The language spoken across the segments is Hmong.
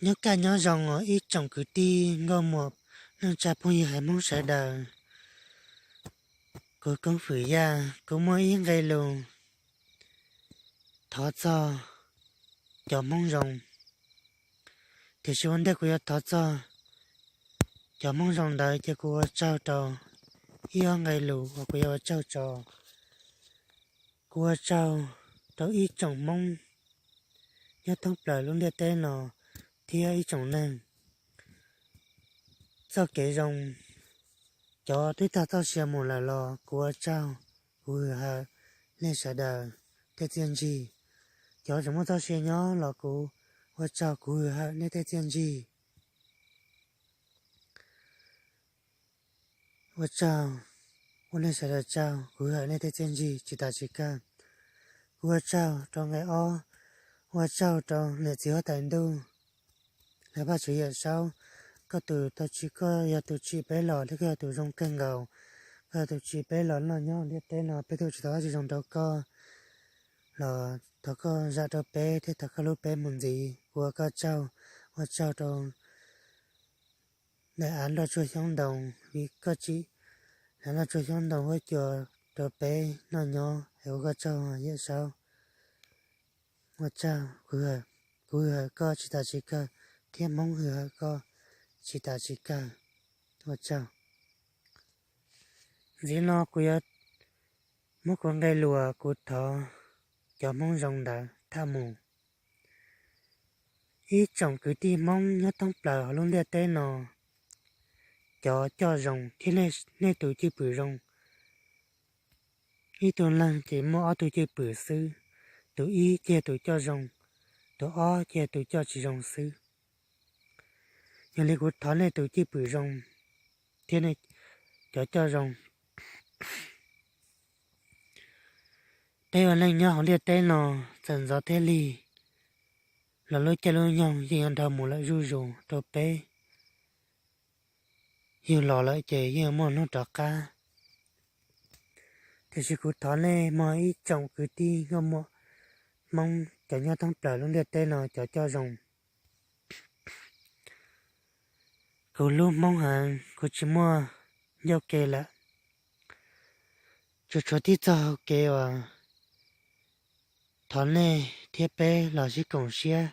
Nyob kaj nyob zoo os ib tsoom kwv tij nkauj muam neej tsa phooj ywg haiv Hmoob sawv daws. Kuv Koob Fwm Yaj, kuv muaj ib nqe lus thov txog cov Hmoob zoo. Tiam sis ua ntej kuv yuav thov txog cov Hmoob zoo ntawd ces kuv ua tsaug rau ib ob nqe lus uas kuv yuav ua tsaug tso. Kuv ua tsaug rau ib tsoom Hmoob nyob thoob plaws lub ntiaj teb no thiab ib tsoom neeg txoj kev zoo. Cov twb tag txoj sia mus lawm los kuv ua tsaug, kuv hwm hawm nej sawv daws tej txiaj ntsig. Cov tseem muaj txoj sia nyob los kuv ua tsaug, kuv hwm hawm nej tej txiaj ntsig. Ua tsaug, ua nej sawv daws tsaug, kuv hwm hawm nej tej txiaj ntsig tsis tas tsis kawg. Kuv ua tsaug rau nqe ob, ua tsaug rau niam txiv huab tais ntuj, lawv Vajtswv Yawm Saub, koj tus tau tsim, koj yog tus tsim peb los thiab koj yog tus zoo kawg nkaus. Koj yog tus tsim peb los noj nyob ntiaj teb no, peb tuaj tsis tau dab tsi zoo rau koj los thov koj zam rau peb thiab thov koj hlub peb mus ntxiv. Kuv ua koj tsaug, ua tsaug rau daim av nroj tsuag xyoob ntoo, vim koj tsim daim nroj tsuag xyoob ntoo huab cua rau peb noj nyob es ua koj tsaug Yawm Saub. Ua tsaug, kuv hwm hawm koj tsis tas tsis kawg thiab Hmoob hwm hawm koj tsis tas tsis kawg. Ua tsaug. Ntxiv no kuv yuav muab kuv nqe lus kuv thov cov Hmoob zoo ntawd tham mus. Ib tsoom kwv tij Hmoob nyob thoob plaws hauv lub ntiaj teb no, cov coj zoo thiab nej tus cwj pwm zoo. Ib tug neeg ces muaj ob tug cwj pwm xwb, tus ib ces yog tus coj zoo, tus ob ces yog tus coj tsis zoo xwb. Yog li kuv thov nej tus cwj pwm zoo thiab nej cov coj zoo. Peb ua neej nyob hauv ntiaj teb no txawm ntxov thiab lig los lub caij lub nyoog yeej yuav dhau mus lawm zuj zus rau peb. Yus los lawm ces yeej muaj hnub rov qab. Tiam sis kuv thov nej mog ib tsoom kwv tij nkauj muam Hmoob cov nyob thoob plaws lub ntiaj teb no cov coj zoo. Kuv hlub Hmoob heev, kuv tsis muaj ncauj ke lawm. Tsuas tshuav tib txoj hau kev uas thov nej thiab peb los sib koom siab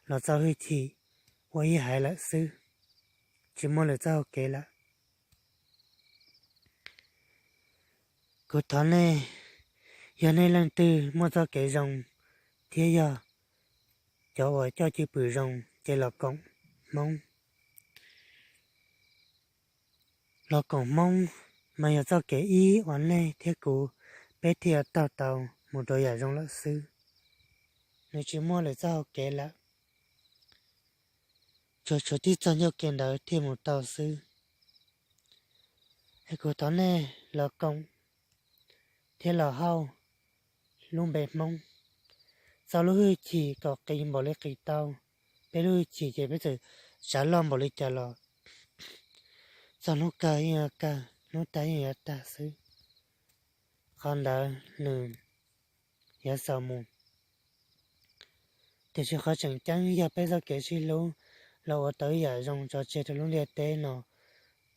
los txo hwj chim ua ib haiv lawm xwb, tsis muaj lwm txoj hau kev lawm. Kuv thov nej, yog nej leej twg muaj txoj kev zoo thiab yog cov uas coj cwj pwm zoo ces los koom Hmoob. Los koom Hmoob mas yog txoj kev ib uas nej thiab kuv peb thiaj yuav taug tau mus rau yam zoo lawm xwb. Nws tsis muaj lwm txoj hau kev lawm, tsuas tshuav tib txoj ncauj ke ntawd thiaj mus tau xwb. Es kuv thov nej los koom thiab los hauj lub npe Hmoob, txo lub hwj chim kom qis npaum li qis tau. Peb lub hwj chim ces peb txawm tsav loj npaum li cas los txog hnub kawg yeej yuav kawg, hnub tag yeej yuav tag xwb. Qhov ntawd nws yuav xaus mus. Tiam sis qhov tseem ceeb yog peb txoj kev sib hlub los ua tau ib yam zoo tso tseg rau lub ntiaj teb no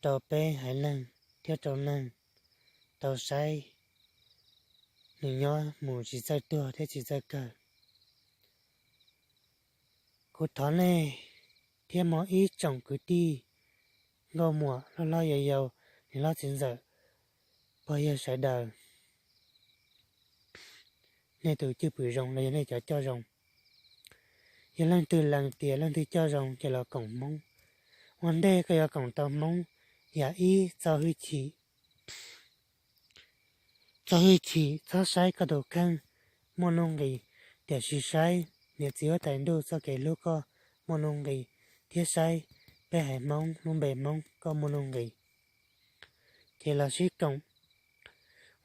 rau peb haiv neeg thiab rau neeg tau saib nws nyob mus tsis txawj tuag thiab tsis txawj kawg. Kuv thov nej thiab mog ib tsoom kwv tij nkauj muam hlob hlob yau yau, niam hlob txiv ntxawm, pog yawg sawv daws, nej tus cwj pwm zoo los yog nej cov coj zoo. Yog leej twg lees tias leej twg coj zoo ces los koom Hmoob. Ua ntej koj yuav koom tau Hmoob, yam ib txo hwj chim. Txo hwj chim txhob saib koj tus kheej muaj nuj nqis, tiam sis saib niam txiv huab tais ntuj txoj kev hlub koj muaj nuj nqis, thiab saib peb haiv Hmoob lub npe Hmoob koj muaj nuj nqis. Ces los sib koom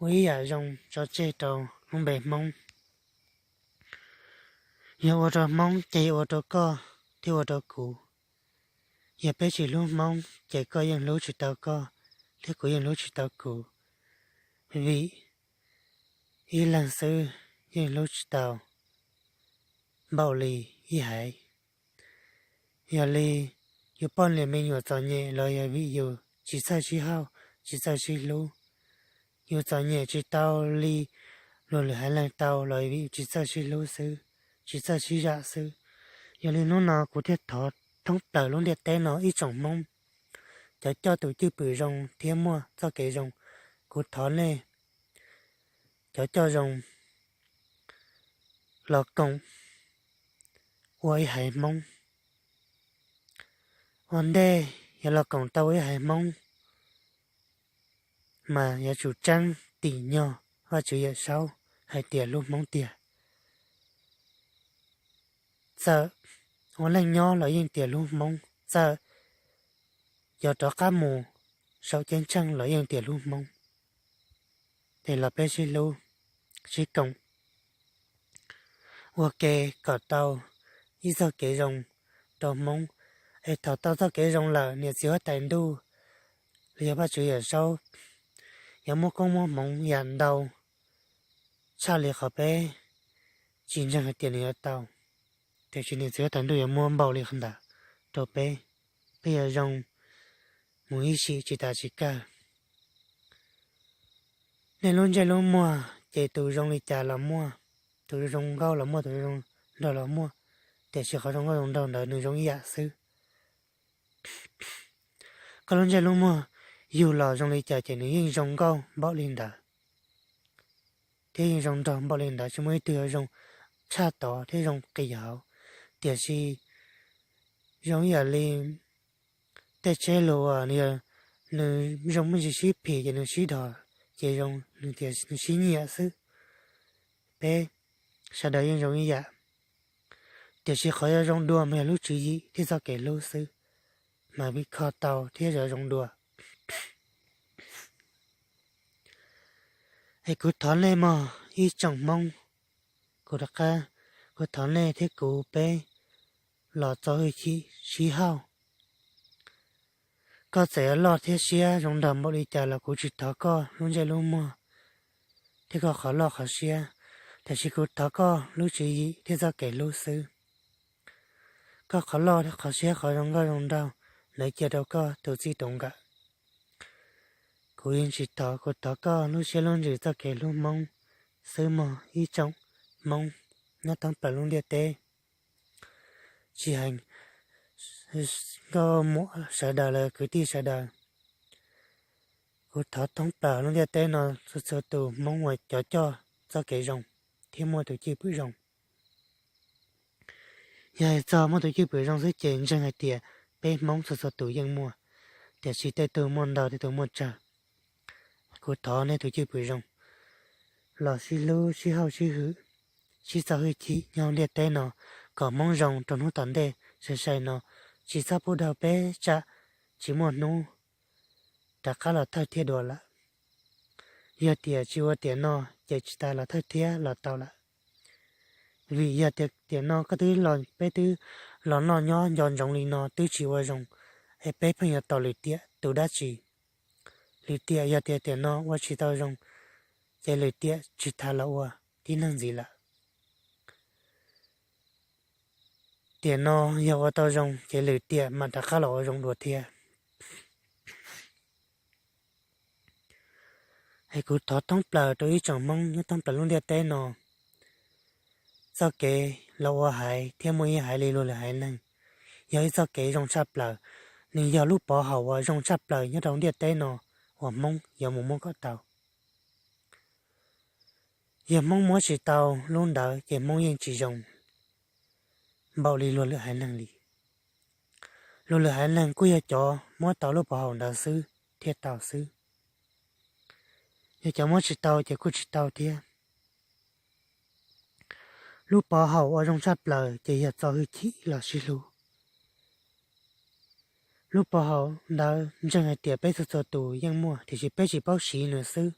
ua ib yam zoo tso tseg rau lub npe Hmoob. Yog ua rau Hmoob ces yog ua rau koj thiab ua rau kuv. Yog peb tsis hlub Hmoob ces koj yeej hlub tsis tau koj, thiab kuv yeej hlub tsis tau kuv. Vim ib leeg xwb yeej hlub tsis tau npaum li ib haiv. Yog li yus poj niam me nyuam txom nyem los yog vim yus tsis txawj sib haum, tsis txawj sib hlub. Yus txom nyem tsis tau li luag lwm haiv neeg tau los vim tsis txawj sib hlub xwb, tsis txawj sib zam xwb. Yog li hnub no kuv thiaj thov thoob plaws lub ntiaj teb no ib tsoom Hmoob, cov coj tus cwj pwm zoo thiab muaj txoj kev zoo, kuv thov nej cov coj zoo los koom ua ib haiv Hmoob. Ua ntej yuav los koom tau ua ib haiv Hmoob, mas yuav tsum tseeb tim nyog Vajtswv Yawm Saub hais tias hlub Hmoob tiag. Txawm ua neej nyob los yeej tias hlub Hmoob, txawm yuav rov qab mus saum ceeb tsheej los yeej tias hlub Hmoob. Es los peb sib hlub, sib koom ua ke kom tau ib txoj kev zoo rau Hmoob. Es thaum tau txoj kev zoo lawm, niam txiv huab tais ntuj los yog Vajtswv Yawm Saub yuav muab koob muab hmoov yam ntau tshaj li qhov peb tsis ntseeg hais tias nws yuav tau. Tiam sis niam txiv huab tais ntuj yuav muab npaum li qhov ntawd rau peb, peb yuav zoo mus ib sim tsis tas tsis kawg. Nej lub ntsej lub muag ces tus zoo li cas los muaj, tus zoo nkauj los muaj, tus zoo nraug los muaj, tiam sis qhov zoo nkauj zoo nraug ntawd nws zoo ib yam xwb. Koj lub ntsej lub muag yug los zoo li cas ces nws yeej zoo nkauj npaum li ntawd, thiab yeej zoo nraug npaum li ntawd, tsis muaj ib tug yuav zoo tshaj tod thiab zoo qis hauv. Tiam sis zoo ib yam li tej tsheb lus uas nws zoo me ntsis sib phim ces nws sib dhos ces zoo, nws tias nws sib nyiam xwb. Peb sawv daws yeej zoo ib yam, tiam sis qhov yuav zoo dua mas yog lub tswv yim thiab txoj kev hlub xwb, mas vim kho tau thiab yuav zoo dua. Es kuv thov nej mog ib tsoom Hmoob, kuv rov qab, kuv thov nej thiab kuv peb los txo hwj chim sib haum. Koj txawm yuav loj thiab siab zoo nraug npaum li cas los kuv tsis thov koj lub ntsej lub muag thiab koj qhov loj qhov siab, tiam sis kuv thov koj lub tswv yim thiab txoj kev hlub xwb. Koj qhov loj qhov siab qhov zoo nkauj zoo nraug, lawv cia rau koj tus txij tus nkawm. Kuv yeej tsis thov, kuv thov koj lub siab lub ntsws txoj kev hlub Hmoob xwb mog ib tsoom Hmoob nyob thoob plaws lub ntiaj teb, tsis hais nkauj muam sawv daws los kwv tij sawv daws. Kuv thov thoob plaws lub ntiaj teb no txhua txhua tus Hmoob uas cov coj txoj kev zoo thiab muaj tus cwj pwm zoo. Yog hais txog muaj tus cwj pwm zoo xwb ces ntseeg hais tias peb Hmoob txhua txhua tus yeej muaj, tiam sis tej tug muaj ntau tej tug muaj tsawg. Kuv thov nej tus cwj pwm zoo los sib hlub sib hauj sib hwm, sib txo hwj chim nyob hauv ntiaj teb no kom Hmoob zoo rau hnub tom ntej sai sai no, tsis txhob pub dhau peb tsam tsis muaj hnub rov qab los thawj thiab dua lawm. Yog tias tsis ua tiam no ces tsis tas los thawj thiab los tau lawm. Vim yog tias tiam no koj twb los, peb twb los noj nyob nco ntsoov li no twb tsis ua zoo, es peb pheej yuav tos lwm tiam tus dab tsi? Lwm tiam yog tias tiam no ua tsis tau zoo, ces lwm tiam tsis tas los ua tib neeg ntxiv lawm. Tiam no yog ua tau zoo ces lwm tiam mam rov qab los ua zoo dua thiab. Es kuv thov thoob plaws rau ib tsoom Hmoob nyob thoob plaws lub ntiaj teb no, txoj kev los ua haiv thiab muaj ib haiv li luag lwm haiv neeg yog ib txoj kev zoo tshaj plaws. Nws yog lub pov haum uas zoo tshaj plaws nyob rau ntiaj teb no uas Hmoob yuav mus muab kom tau. Yog Hmoob muab tsis tau lub ntawd ces Hmoob yeej tsis zoo npaum li luag lwm haiv neeg li. Luag lwm haiv neeg kuj yog cov muab tau lub pov haum ntawd xwb thiaj tau xwb. Yog cov muab tsis tau ces kuj tsis tau thiab. Lub pov haum uas zoo tshaj plaws ces yog txo hwj chim los sib hlub. Lub pov haum ntawd ntseeg hais tias peb txhua txhua tus yeej muaj, tiam sis peb tsis paub siv nws xwb.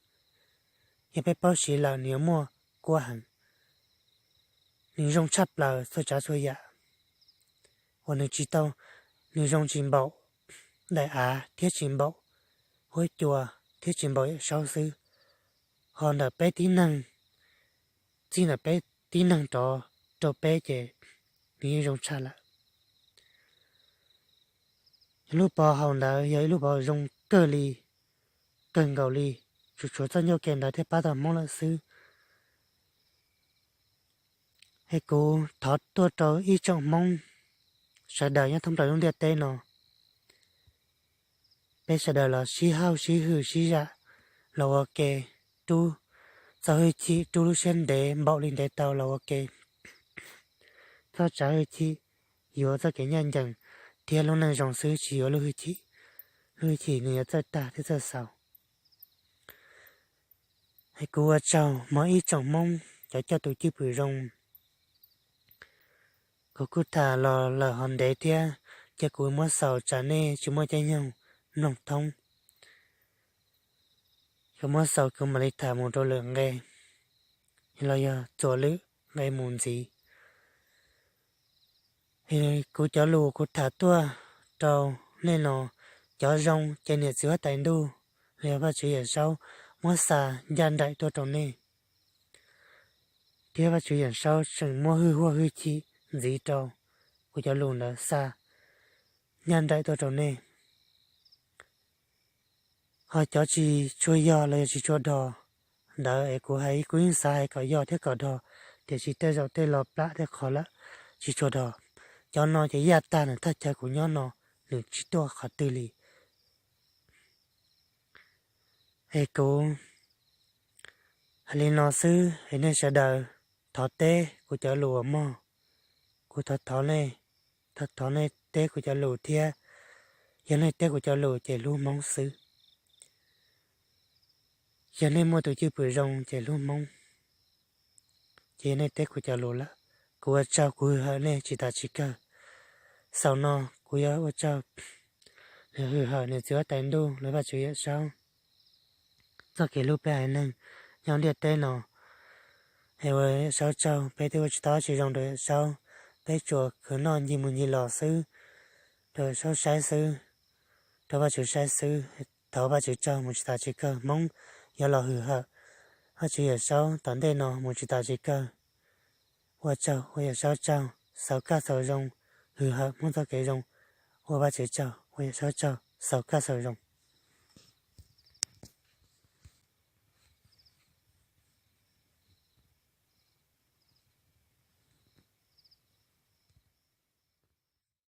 Yog peb paub siv lawm nws yuav muaj kuab heev. Nws zoo tshaj plaws txhua tsav txhua yam uas nws tsis tau, nws zoo tsis npaum daim av thiab tsis npaum huab cua thiab tsis npaum yawm saub xwb. Ho ntawm peb tib neeg, txij ntawm peb tib neeg rov rau peb ces nws yeej zoo tshaj lawm. Lub pov haum ntawd yog ib lub pov haum zoo kawg li, kawg nkaus li, tsuas tshuav txoj ncauj ke ntawd thiaj pab tau Hmoob lawm xwb. Es kuv thov tuaj rau ib tsoom Hmoob sawv daws nyob thoob plaws lub ntiaj teb no, peb sawv daws los sib hauj sib hwm sib zam, los ua ke, rub txoj hwj chim, rub lub siab ntev npaum li ntev tau los ua ke. Txhob tsav hwj chim, yuav txoj kev ncaj ncees thiab lub neej zoo xwb, tsis yuav lub hwj chim. Lub hwj chim nws yuav txawj tag thiab txawj xaus. Es kuv ua tsaug mog ib tsoom Hmoob cov coj tus cwj pwm zoo. Kuv kuj tham los lawm ho ntev thiab, ces kuv muab xaus tsam nej tsis muaj caij nyoog mloog thoob. Kuv muab xaus kuv mam li tham mus rau lwm nqe, los yog txuas lwm nqe mus ntxiv. Kuv cov lus kuv tham tuaj rau nej no, cov zoo ces niam txiv huab tais ntuj los yog Vajtswv Yawm Saub muab xa ncaj nraim tuaj rau nej, thiab Vajtswv Yawm Saub tseem muab hwj huaj hwj chim ntxiv rau kuv cov lus ntawd xa ncaj nraim tuaj rau nej. Ho cov tsis tshua yog los yog tsis tshua dog ntawd es kuv hais kuv yeej xav hais kom yog thiab kom dog, tiam sis tej zaum tej lo plam tej qhov lawm tsis tshua dog. Cov no ces yaj tag nws thaj chaw kuv nyob no, nws tsis tuaj qhov twg li. Es kuv hais li no xwb es nej sawv daws thov teb kuv cov lus uas mog. Kuv thov thov nej, thov thov nej teb kuv cov lus thiab. Yog nej teb kuv cov lus ces hlub Hmoob xwb. Yog nej muaj tus cwj pwm zoo ces hlub Hmoob. Ces yog nej teb kuv cov lus lawm, kuv ua tsaug, kuv hwm hawm nej tsis tas tsis kawg. Xaus no kuv yuav ua tsaug hwm hawm niam txiv huab tais ntuj los Vajtswv Yawm Saub txoj kev hlub peb haiv neeg nyob ntiaj teb no. Es ua Yawm Saub tsaug, peb twb ua tsis tau dab tsi zoo rau Yawm Saub, peb tsuas khwv noj ncig mus ncig los xwb, rau Yawm Saub saib xwb, rau Vajtswv saib xwb. Thov Vajtswv tsaug mus tsis tas tsis kawg, Hmoob yuav los hwm hawm Vajtswv Yawm Saub tom ntej no mus tsis tas tsis kawg. Ua tsaug, ua Yawm Saub tsaug, xaus kaj xaus zoo, hwm hawm Hmoob txoj kev zoo. Ua Vajtswv tsaug, ua Yawm Saub tsaug, xaus kaj xaus zoo.